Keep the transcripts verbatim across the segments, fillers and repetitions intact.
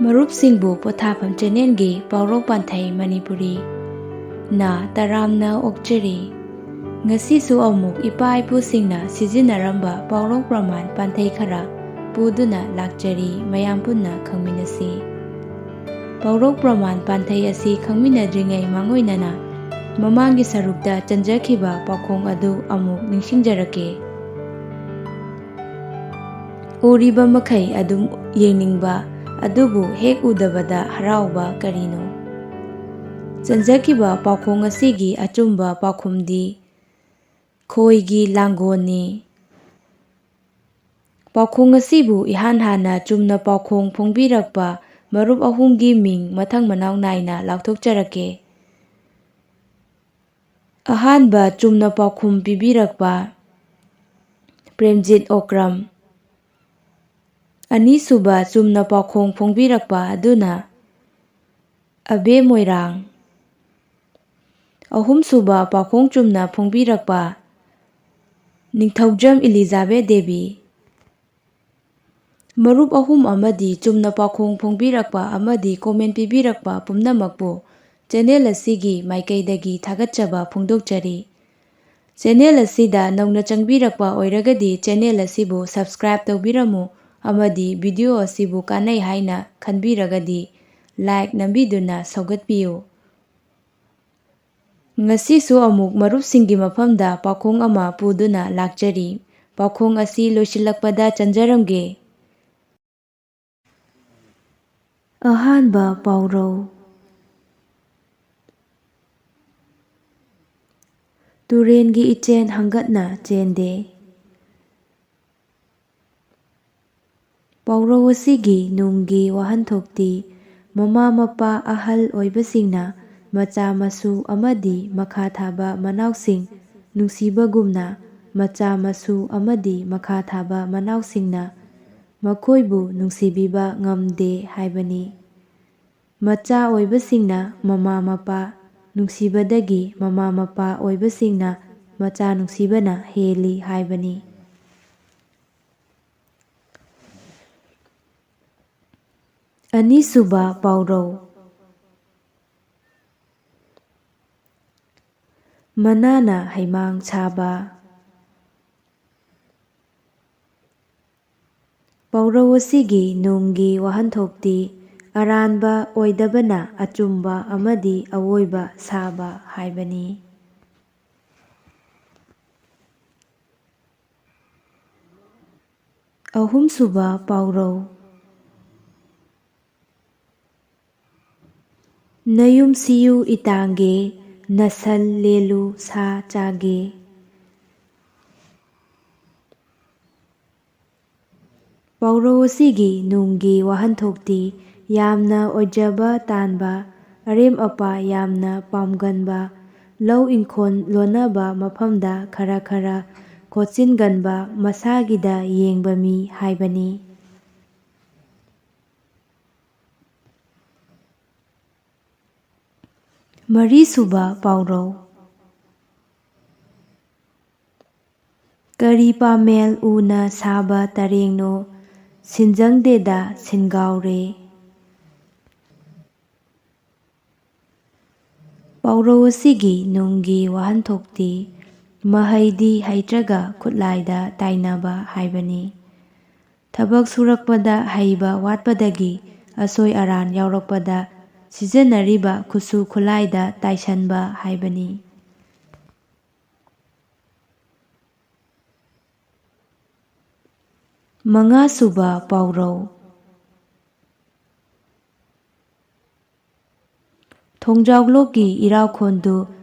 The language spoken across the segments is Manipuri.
ꯃꯔꯨꯞꯁꯤꯡꯕꯨ ꯄꯣꯊꯥꯐꯝ ꯆꯦꯅꯦꯜꯒꯤ ꯄꯥꯎꯔꯧ ꯄꯥꯟꯊꯩ ꯃꯅꯤꯄꯨꯔꯤ ꯅ ꯇꯔꯥꯝꯅ ꯑꯣꯛꯆꯔꯤ꯫ ꯉꯁꯤꯁꯨ ꯑꯃꯨꯛ ꯏꯄꯥ ꯏꯄꯨꯁꯤꯡꯅ ꯁꯤꯖꯤꯟꯅꯔꯝꯕ ꯄꯥꯎꯔꯧ ꯄ꯭ꯔꯃꯥꯟ ꯄꯥꯟꯊꯩ ꯈꯔ ꯄꯨꯗꯨꯅ ꯂꯥꯛꯆꯔꯤ, ꯃꯌꯥꯝ ꯄꯨꯟꯅ ꯈꯪꯃꯤꯟꯅꯁꯤ꯫ ꯄꯥꯎꯔꯧ ꯄ꯭ꯔꯃꯥꯟ ꯄꯥꯟꯊꯩ ꯑꯁꯤ ꯈꯪꯃꯤꯟꯅꯗ꯭ꯔꯤꯉꯩ ꯃꯥꯡꯑꯣꯏꯅꯅ ꯃꯃꯥꯡꯒꯤ ꯁꯔꯨꯛꯇ ꯆꯟꯖꯈꯤꯕ ꯄꯥꯎꯈꯣꯡ ꯑꯗꯨ ꯑꯃꯨꯛ ꯅꯤꯡꯁꯤꯡꯖꯔꯛꯀꯦ꯫ ꯎꯔꯤꯕ ꯃꯈꯩ ꯑꯗꯨꯝ ꯌꯦꯡꯅꯤꯡꯕ, ꯑꯗꯨꯕꯨ ꯍꯦꯛ ꯎꯗꯕꯗ ꯍꯔꯥꯎꯕ ꯀꯔꯤꯅꯣ? ꯆꯟꯖꯈꯤꯕ ꯄꯥꯎꯈꯣꯡ ꯑꯁꯤꯒꯤ ꯑꯆꯨꯝꯕ ꯄꯥꯎꯈꯨꯝꯗꯤ ꯈꯣꯏꯒꯤ ꯂꯥꯡꯒꯣꯜꯅꯤ꯫ ꯄꯥꯎꯈꯣꯡ ꯑꯁꯤꯕꯨ ꯏꯍꯥꯟ ꯍꯥꯟꯅ ꯆꯨꯝꯅ ꯄꯥꯎꯈꯣꯡ ꯐꯣꯡꯕꯤꯔꯛꯄ ꯃꯔꯨꯞ ꯑꯍꯨꯝꯒꯤ ꯃꯤꯡ ꯃꯊꯪ ꯃꯅꯥꯎ ꯅꯥꯏꯅ ꯂꯥꯎꯊꯣꯛꯆꯔꯛꯀꯦ꯫ ꯑꯍꯥꯟꯕ ꯆꯨꯝꯅ ꯄꯥꯎꯈꯨꯝ ꯄꯤꯕꯤꯔꯛꯄ ꯄ꯭ꯔꯦꯝꯖꯤꯠ ꯑꯣꯀ꯭ꯔꯝ꯫ ꯑꯅꯤꯁꯨꯕ ꯆꯨꯝꯅ ꯄꯥꯎꯈꯣꯡ ꯐꯣꯡꯕꯤꯔꯛꯄ ꯑꯗꯨꯅ ꯑꯕꯦ ꯃꯣꯏꯔꯥꯡ꯫ ꯑꯍꯨꯝꯁꯨꯕ ꯄꯥꯎꯈꯣꯡ ꯆꯨꯝꯅ ꯐꯣꯡꯕꯤꯔꯛꯄ ꯅꯤꯡꯊꯧꯖꯝ ꯏꯂꯤꯖꯥꯕꯦꯊ ꯗꯦꯕꯤ꯫ ꯃꯔꯨꯞ ꯑꯍꯨꯝ ꯑꯃꯗꯤ ꯆꯨꯝꯅ ꯄꯥꯎꯈꯣꯡ ꯐꯣꯡꯕꯤꯔꯛꯄ ꯑꯃꯗꯤ ꯀꯣꯃꯦꯟ ꯄꯤꯕꯤꯔꯛꯄ ꯄꯨꯝꯅꯃꯛꯄꯨ ꯆꯦꯅꯦꯜ ꯑꯁꯤꯒꯤ ꯃꯥꯏꯀꯩꯗꯒꯤ ꯊꯥꯒꯠꯆꯕ ꯐꯣꯡꯗꯣꯛꯆꯔꯤ꯫ ꯆꯦꯅꯦꯜ ꯑꯁꯤꯗ ꯅꯧꯅ ꯆꯪꯕꯤꯔꯛꯄ ꯑꯣꯏꯔꯒꯗꯤ ꯆꯦꯅꯦꯜ ꯑꯁꯤꯕꯨ ꯁꯕꯁꯀ꯭ꯔꯥꯏꯕ ꯇꯧꯕꯤꯔꯝꯃꯨ ꯑꯃꯗꯤ ꯚꯤꯗꯤꯑꯣ ꯑꯁꯤꯕꯨ ꯀꯥꯟꯅꯩ ꯍꯥꯏꯅ ꯈꯟꯕꯤꯔꯒꯗꯤ ꯂꯥꯏꯛ ꯅꯝꯕꯤꯗꯨꯅ ꯁꯧꯒꯠꯄꯤꯌꯨ꯫ ꯉꯁꯤꯁꯨ ꯑꯃꯨꯛ ꯃꯔꯨꯞꯁꯤꯡꯒꯤ ꯃꯐꯝꯗ ꯄꯥꯎꯈꯣꯡ ꯑꯃ ꯄꯨꯗꯨꯅ ꯂꯥꯛꯆꯔꯤ꯫ ꯄꯥꯎꯈꯣꯡ ꯑꯁꯤ ꯂꯣꯏꯁꯤꯜꯂꯛꯄꯗ ꯆꯟꯖꯔꯝꯒꯦ꯫ ꯑꯍꯥꯟꯕ ꯄꯥꯎꯔꯧ꯫ ꯇꯨꯔꯦꯟꯒꯤ ꯏꯆꯦꯟ ꯍꯪꯒꯠꯅ ꯆꯦꯟꯗꯦ꯫ ꯄꯥꯎꯔꯧ ꯑꯁꯤꯒꯤ ꯅꯨꯡꯒꯤ ꯋꯥꯍꯟꯊꯣꯛꯇꯤ, ꯃꯃꯥ ꯃꯄꯥ ꯑꯍꯜ ꯑꯣꯏꯕꯁꯤꯡꯅ ꯃꯆꯥ ꯃꯁꯨ ꯑꯃꯗꯤ ꯃꯈꯥ ꯊꯥꯕ ꯃꯅꯥꯎꯁꯤꯡ ꯅꯨꯡꯁꯤꯕꯒꯨꯝꯅ, ꯃꯆꯥ ꯃꯁꯨ ꯑꯃꯗꯤ ꯃꯈꯥ ꯊꯥꯕ ꯃꯅꯥꯎꯁꯤꯡꯅ ꯃꯈꯣꯏꯕꯨ ꯅꯨꯡꯁꯤꯕꯤꯕ ꯉꯝꯗꯦ ꯍꯥꯏꯕꯅꯤ꯫ ꯃꯆꯥ ꯑꯣꯏꯕꯁꯤꯡꯅ ꯃꯃꯥ ꯃꯄꯥ ꯅꯨꯡꯁꯤꯕꯗꯒꯤ ꯃꯃꯥ ꯃꯄꯥ ꯑꯣꯏꯕꯁꯤꯡꯅ ꯃꯆꯥ ꯅꯨꯡꯁꯤꯕꯅ ꯍꯦꯜꯂꯤ ꯍꯥꯏꯕꯅꯤ꯫ ꯑꯅꯤꯁꯨꯕ ꯄꯥꯎꯔꯧ꯫ ꯃꯅꯥꯅ ꯍꯩꯃꯥꯡ ꯁꯥꯕ꯫ ꯄꯥꯎꯔꯧ ꯑꯁꯤꯒꯤ ꯅꯨꯡꯒꯤ ꯋꯥꯍꯟꯊꯣꯛꯇꯤ ꯑꯔꯥꯟꯕ ꯑꯣꯏꯗꯕꯅ ꯑꯆꯨꯝꯕ ꯑꯃꯗꯤ ꯑꯋꯣꯏꯕ ꯁꯥꯕ ꯍꯥꯏꯕꯅꯤ꯫ ꯑꯍꯨꯝꯁꯨꯕ ꯄꯥꯎꯔꯧ꯫ ꯅꯌꯨꯝ ꯁꯤꯌꯨ ꯏꯇꯥꯡꯒꯦ, ꯅꯁꯜ ꯂꯦꯜꯂꯨ ꯁꯥ ꯆꯥꯒꯦ꯫ ꯄꯥꯎꯔꯧ ꯑꯁꯤꯒꯤ ꯅꯨꯡꯒꯤ ꯋꯥꯍꯟꯊꯣꯛꯇꯤ ꯌꯥꯝꯅ ꯑꯣꯏꯖꯕ ꯇꯥꯟꯕ, ꯑꯔꯦꯝ ꯑꯄꯥ ꯌꯥꯝꯅ ꯄꯥꯝꯒꯟꯕ, ꯂꯧ ꯏꯪꯈꯣꯜ ꯂꯣꯟꯅꯕ ꯃꯐꯝꯗ ꯈꯔ ꯈꯔ ꯀꯣꯠꯁꯤꯟꯒꯟꯕ ꯃꯁꯥꯒꯤꯗ ꯌꯦꯡꯕ ꯃꯤ ꯍꯥꯏꯕꯅꯤ꯫ ꯃꯔꯤꯁꯨꯕ ꯄꯥꯎꯔꯧ꯫ ꯀꯔꯤ ꯄꯥꯃꯦꯜ ꯎꯅ ꯁꯥꯕ ꯇꯔꯦꯡꯅꯣ, ꯁꯤꯟꯖꯪꯗꯦꯗ ꯁꯤꯟꯒꯥꯎꯔꯦ꯫ ꯄꯥꯎꯔꯧ ꯑꯁꯤꯒꯤ ꯅꯨꯡꯒꯤ ꯋꯥꯍꯟꯊꯣꯛꯇꯤ ꯃꯍꯩꯗꯤ ꯍꯩꯇ꯭ꯔꯒ ꯈꯨꯠꯂꯥꯏꯗ ꯇꯥꯏꯅꯕ ꯍꯥꯏꯕꯅꯤ꯫ ꯊꯕꯛ ꯁꯨꯔꯛꯄꯗ ꯍꯩꯕ ꯋꯥꯠꯄꯗꯒꯤ ꯑꯁꯣꯏ ꯑꯔꯥꯟ ꯌꯥꯎꯔꯛꯄꯗ ꯁꯤꯖꯤꯟꯅꯔꯤꯕ ꯈꯨꯠꯁꯨ ꯈꯨꯠꯂꯥꯏꯗ ꯇꯥꯏꯁꯟꯕ ꯍꯥꯏꯕꯅꯤ꯫ ꯃꯉꯥꯁꯨꯕ ꯄꯥꯎꯔꯧ꯫ ꯊꯣꯡꯖꯥꯎ ꯂꯣꯛꯀꯤ ꯏꯔꯥꯎꯈꯣꯟꯗꯨ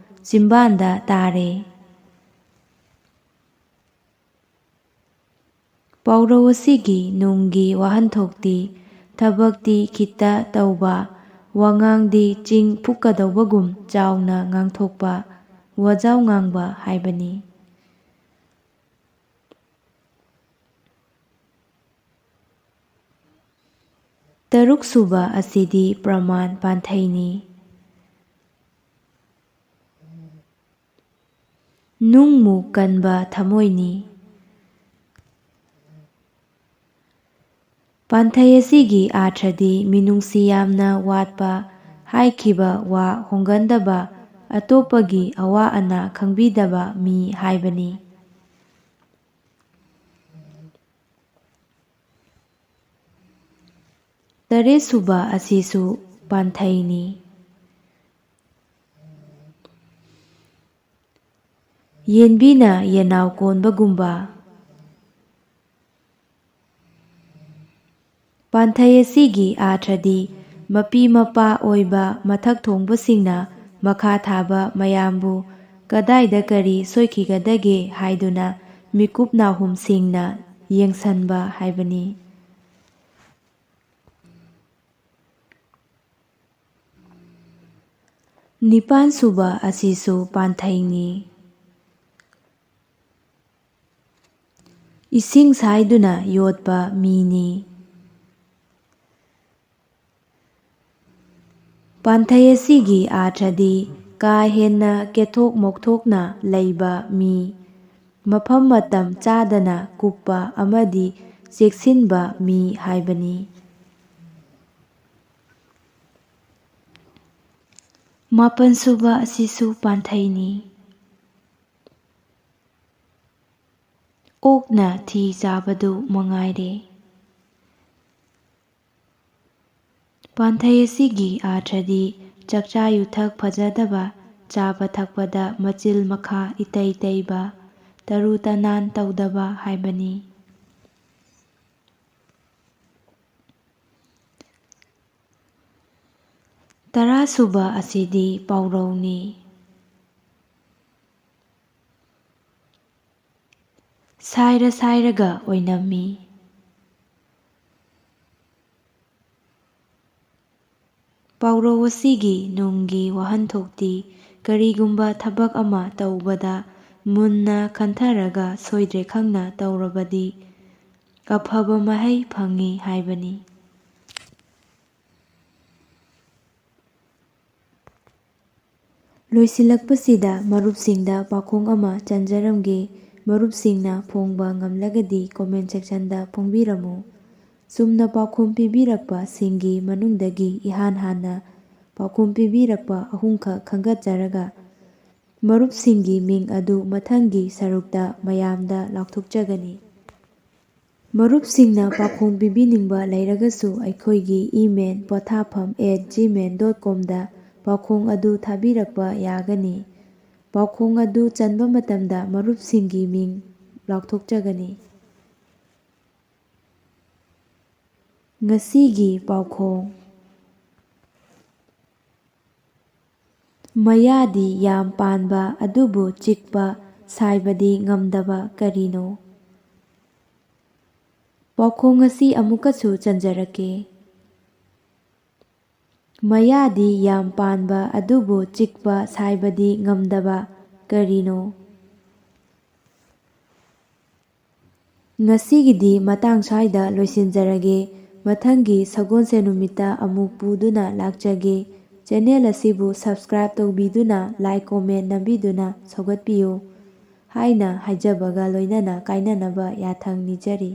ꯆꯤꯝꯕꯥꯟꯗ ꯇꯥꯔꯦ꯫ ꯄꯥꯎꯔꯧ ꯑꯁꯤꯒꯤ ꯅꯨꯡꯒꯤ ꯋꯥꯍꯟꯊꯣꯛꯇꯤ ꯊꯕꯛꯇꯤ ꯈꯤꯠꯇ ꯇꯧꯕ, ꯋꯥꯉꯥꯡꯗꯤ ꯆꯤꯡ ꯐꯨꯛꯀꯗꯧꯕꯒꯨꯝ ꯆꯥꯎꯅ ꯉꯥꯡꯊꯣꯛꯄ, ꯋꯥꯖꯥꯎ ꯉꯥꯡꯕ ꯍꯥꯏꯕꯅꯤ꯫ ꯇꯔꯨꯛꯁꯨꯕ ꯑꯁꯤꯗꯤ ꯄ꯭ꯔꯃꯥꯟ ꯄꯥꯟꯊꯩꯅꯤ꯫ ꯅꯨꯡꯃꯨꯛ ꯀꯟꯕ ꯊꯃꯣꯏꯅꯤ꯫ ꯄꯥꯟꯊꯩ ꯑꯁꯤꯒꯤ ꯑꯥꯔꯊꯗꯤ ꯃꯤꯅꯨꯡꯁꯤ ꯌꯥꯝꯅ ꯋꯥꯠꯄ, ꯍꯥꯏꯈꯤꯕ ꯋꯥ ꯍꯣꯡꯒꯟꯗꯕ, ꯑꯇꯣꯞꯄꯒꯤ ꯑꯋꯥ ꯑꯅꯥ ꯈꯪꯕꯤꯗꯕ ꯃꯤ ꯍꯥꯏꯕꯅꯤ꯫ ꯇꯔꯦꯠꯁꯨꯕ ꯑꯁꯤꯁꯨ ꯄꯥꯟꯊꯩꯅꯤ꯫ ꯌꯦꯟꯕꯤꯅ ꯌꯦꯅꯥꯎ ꯀꯣꯟꯕꯒꯨꯝꯕ꯫ ꯄꯥꯟꯊꯩ ꯑꯁꯤꯒꯤ ꯑꯥꯔꯊꯗꯤ ꯃꯄꯤ ꯃꯄꯥ ꯑꯣꯏꯕ ꯃꯊꯛ ꯊꯣꯡꯕꯁꯤꯡꯅ ꯃꯈꯥ ꯊꯥꯕ ꯃꯌꯥꯝꯕꯨ ꯀꯗꯥꯏꯗ ꯀꯔꯤ ꯁꯣꯏꯈꯤꯒꯗꯒꯦ ꯍꯥꯏꯗꯨꯅ ꯃꯤꯀꯨꯞ ꯅꯥꯍꯨꯝꯁꯤꯡꯅ ꯌꯦꯡꯁꯟꯕ ꯍꯥꯏꯕꯅꯤ꯫ ꯅꯤꯄꯥꯟꯁꯨꯕ ꯑꯁꯤꯁꯨ ꯄꯥꯟꯊꯩꯅꯤ꯫ ꯏꯁꯤꯡ ꯁꯥꯏꯗꯨꯅ ꯌꯣꯠꯄ ꯃꯤꯅꯤ꯫ ꯄꯥꯟꯊꯩ ꯑꯁꯤꯒꯤ ꯑꯥꯔꯊꯗꯤ ꯀꯥ ꯍꯦꯟꯅ ꯀꯦꯊꯣꯛ ꯃꯣꯛꯊꯣꯛꯅ ꯂꯩꯕ ꯃꯤ, ꯃꯐꯝ ꯃꯇꯝ ꯆꯥꯗꯅ ꯀꯨꯞꯄ ꯑꯃꯗꯤ ꯆꯦꯛꯁꯤꯟꯕ ꯃꯤ ꯍꯥꯏꯕꯅꯤ꯫ ꯃꯥꯄꯟꯁꯨꯕ ꯑꯁꯤꯁꯨ ꯄꯥꯟꯊꯩꯅꯤ꯫ ꯑꯣꯛꯅ ꯊꯤ ꯆꯥꯕꯗꯨ ꯃꯉꯥꯏꯔꯦ꯫ ꯄꯥꯟꯊꯩ ꯑꯁꯤꯒꯤ ꯑꯥꯔꯊꯗꯤ ꯆꯥꯛꯆꯥ ꯌꯨꯊꯛ ꯐꯖꯗꯕ, ꯆꯥꯕ ꯊꯛꯄꯗ ꯃꯆꯤꯜ ꯃꯈꯥ ꯏꯇꯩ ꯇꯩꯕ, ꯇꯔꯨ ꯇꯅꯥꯟ ꯇꯧꯗꯕ ꯍꯥꯏꯕꯅꯤ꯫ ꯇꯔꯥꯁꯨꯕ ꯑꯁꯤꯗꯤ ꯄꯥꯎꯔꯧꯅꯤ꯫ ꯁꯥꯏꯔ ꯁꯥꯏꯔꯒ ꯑꯣꯏꯅꯝꯃꯤ꯫ ꯄꯥꯎꯔꯧ ꯑꯁꯤꯒꯤ ꯅꯨꯡꯒꯤ ꯋꯥꯍꯟꯊꯣꯛꯇꯤ ꯀꯔꯤꯒꯨꯝꯕ ꯊꯕꯛ ꯑꯃ ꯇꯧꯕꯗ ꯃꯨꯟꯅ ꯈꯟꯊꯔꯒ ꯁꯣꯏꯗ꯭ꯔꯦ ꯈꯪꯅ ꯇꯧꯔꯕꯗꯤ ꯑꯐꯕ ꯃꯍꯩ ꯐꯪꯉꯤ ꯍꯥꯏꯕꯅꯤ꯫ ꯂꯣꯏꯁꯤꯜꯂꯛꯄꯁꯤꯗ ꯃꯔꯨꯞꯁꯤꯡꯗ ꯄꯥꯎꯈꯣꯡ ꯑꯃ ꯆꯟꯖꯔꯝꯒꯦ꯫ ꯃꯔꯨꯞꯁꯤꯡꯅ ꯐꯣꯡꯕ ꯉꯝꯂꯒꯗꯤ comment sectionꯗ ꯐꯣꯡꯕꯤꯔꯝꯃꯨ꯫ ꯆꯨꯝꯅ ꯄꯥꯎꯈꯨꯝ ꯄꯤꯕꯤꯔꯛꯄꯁꯤꯡꯒꯤ ꯃꯅꯨꯡꯗꯒꯤ ꯏꯍꯥꯟ ꯍꯥꯟꯅ ꯄꯥꯎꯈꯨꯝ ꯄꯤꯕꯤꯔꯛꯄ ꯑꯍꯨꯝꯈꯛ ꯈꯟꯒꯠꯆꯔꯒ ꯃꯔꯨꯞꯁꯤꯡꯒꯤ ꯃꯤꯡ ꯑꯗꯨ ꯃꯊꯪꯒꯤ ꯁꯔꯨꯛꯇ ꯃꯌꯥꯝꯗ ꯂꯥꯎꯊꯣꯛꯆꯒꯅꯤ꯫ ꯃꯔꯨꯞꯁꯤꯡꯅ ꯄꯥꯎꯈꯨꯝ ꯄꯤꯕꯤꯅꯤꯡꯕ ꯂꯩꯔꯒꯁꯨ ꯑꯩꯈꯣꯏꯒꯤ email ꯄꯣꯊꯥꯐꯝ at gmail dot comꯗ ꯄꯥꯎꯈꯣꯡ ꯑꯗꯨ ꯊꯥꯕꯤꯔꯛꯄ ꯌꯥꯒꯅꯤ꯫ ꯄꯥꯎꯈꯣꯡ ꯑꯗꯨ ꯆꯟꯕ ꯃꯇꯝꯗ ꯃꯔꯨꯞꯁꯤꯡꯒꯤ ꯃꯤꯡ ꯂꯥꯎꯊꯣꯛꯆꯒꯅꯤ꯫ ꯉꯁꯤꯒꯤ ꯄꯥꯎꯈꯣꯡ꯫ ꯃꯌꯥꯗꯤ ꯌꯥꯝ ꯄꯥꯟꯕ ꯑꯗꯨꯕꯨ ꯆꯤꯛꯄ ꯁꯥꯏꯕꯗꯤ ꯉꯝꯗꯕ ꯀꯔꯤꯅꯣ? ꯄꯥꯎꯈꯣꯡ ꯑꯁꯤ ꯑꯃꯨꯛꯀꯁꯨ ꯆꯟꯖꯔꯛꯀꯦ꯫ ꯃꯌꯥꯗꯤ ꯌꯥꯝ ꯄꯥꯟꯕ ꯑꯗꯨꯕꯨ ꯆꯤꯛꯄ ꯁꯥꯏꯕꯗꯤ ꯉꯝꯗꯕ ꯀꯔꯤꯅꯣ? ꯉꯁꯤꯒꯤꯗꯤ ꯃꯇꯥꯡ ꯁ꯭ꯋꯥꯏꯗ ꯂꯣꯏꯁꯤꯟꯖꯔꯒꯦ꯫ ꯃꯊꯪꯒꯤ ꯁꯒꯣꯜꯁꯦꯟ ꯅꯨꯃꯤꯠꯇ ꯑꯃꯨꯛ ꯄꯨꯗꯨꯅ ꯂꯥꯛꯆꯒꯦ꯫ Channel ꯑꯁꯤꯕꯨ subscribe ꯇꯧꯕꯤꯗꯨꯅ like comment ꯅꯝꯕꯤꯗꯨꯅ ꯁꯧꯒꯠꯄꯤꯌꯨ ꯍꯥꯏꯅ ꯍꯥꯏꯖꯕꯒ ꯂꯣꯏꯅꯅ ꯀꯥꯏꯅꯅꯕ ꯌꯥꯊꯪ ꯅꯤꯖꯔꯤ꯫